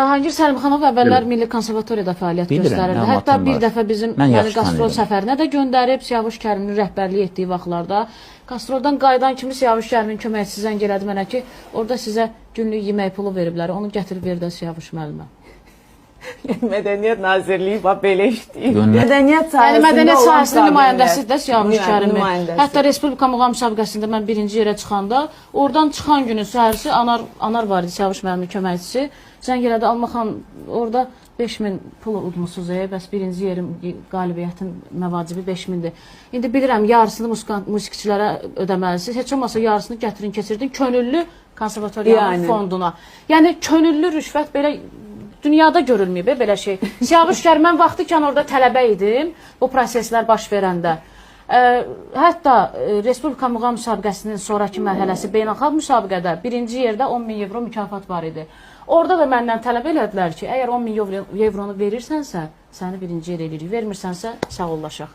Cahangir Səlimxanov əvvəllər Milli Konservatoriyada fəaliyyət Bilirəm, göstərirdi. məlumatım Hətta bir var. dəfə bizim Mən məni yaxşı qastrol tanıyıram. səfərinə də göndərib Siyavuş Kərimlinin rəhbərlik etdiyi vaxtlarda. Qastroldan qayıdan kimi Siyavuş Kərimlinin köməkçisi zəng elədi mənə ki, orada sizə günlük yemək pulu veriblər. Onu gətirib ver də Siyavuş müəllimə. Mədəniyyət Nazirliyi bax belə işləyir. Göndər- Mədəniyyət sahəsində Yəni mədəniyyət olan sahəsinin problemlər. nümayəndəsidir də Siyavuş Kərimli. Nümayəndəsi. Hətta Respublika Muğam müsabiqəsində mən birinci yerə çıxanda, oradan çıxan günün səhərsi Anar var idi, Siyavuş müəllimin köməkçisi. Zəng elədi, Almaxan, orada 5000 pul udmusuz, bəs birinci yerim qalibiyyətin məvacibi 5000-dir. İndi bilirəm yarısını musiqiçilərə ödəməlisiniz. Heç olmasa yarısını gətirin, keçirdin könüllü konservatoriyanın Yəni. fonduna. Yəni könüllü rüşvət belə dünyada görülməyib belə şey. Siyavuş Kərim, mən vaxtıkən orada tələbə idim bu proseslər baş verəndə. Hətta Respublika Muğam müsabiqəsinin sonrakı mərhələsi beynəlxalq müsabiqədə birinci yerdə 10 min evro mükafat var idi. Orada da məndən tələb elədilər ki, əgər 10 min evronu verirsənsə, səni birinci yer eləyirik. Vermirsənsə, sağollaşaq.